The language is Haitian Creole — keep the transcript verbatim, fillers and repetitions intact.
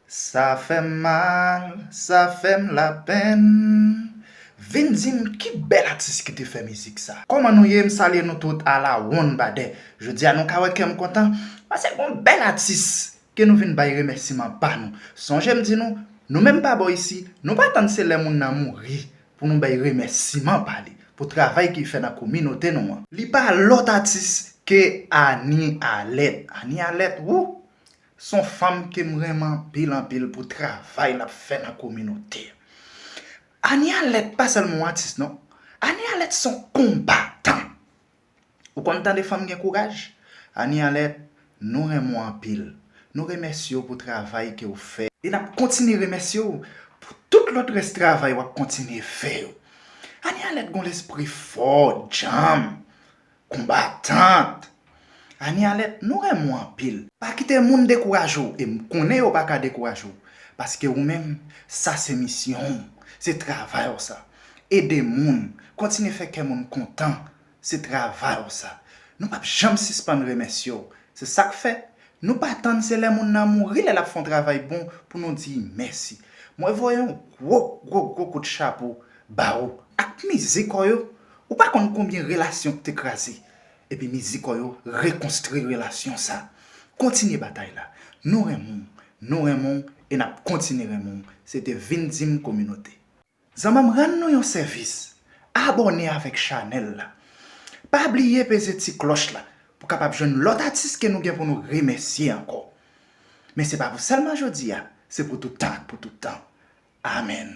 Sa fè m mal, sa fè m lapenn. Vin di m ki bèl atis ki te fè mizik sa. Kòman nou ye? M salye nou tout a la wonn badè. Jodi a nou ka wè kè m kontan, paske gon bèl atis ke nou vin bay remèsiman pa nou. Sonje m di nou, nou menm pa bò isi, nou pa tann se lè moun nan mouri pou nou bay remèsiman pa li, pou travay ke l fè nan kominote nou an. Li pa lòt atis ke Annie Alerte. Annie Alerte, wou! Se yon fanm ke m renmen anpil, anpil pou travay l ap fè nan kominote. Annie Alerte pa sèlman yon atis, non. Annie Alerte se yon konbatan. Ou konn tande fanm gen kouraj? Annie Alerte, nou renmen w anpil. Nou remèsye w pou travay ke w fè. E n ap kontinye remèsye w pou tout lòt rès travay w ap kontinye fè yo. Annie Alerte gon lespri fò, djanm, konbatant. Annie Alerte, nou renmen w anpil. Pa kite moun dekouraje w, e m konnen yo pa ka dekouraje w. Paske ou menm, sa se misyon w, se travay w sa. Ede moun, kontinye fè kè moun kontan, se travay w sa. Nou p ap janm sispann remèsye w. Se sa k fè, nou pa tann se lè moun nan mouri lè l ap fè yon travay bon pou nou di mèsi. Mwen voye yon gwo, gwo, gwo kout chapo ba ou. Ak mizik w yo, ou pa konn konbyen relasyon k te kraze. Epi mizik w yo rekonstwi relasyon sa. Kontinye batay la. Nou renmen w, nou renmen w e n ap kontinye renmen w. Se te Vin Di M Kominote. Zanmi m, rann nou yon sèvis. Abòne avèk chanèl la. Pa bliye peze ti klòch la pou kapab jwenn lòt atis ke nou gen pou nou remèsye ankò. Men se pa pou sèlman jodi a, se pou tout tan ak pou tout tan. Amèn.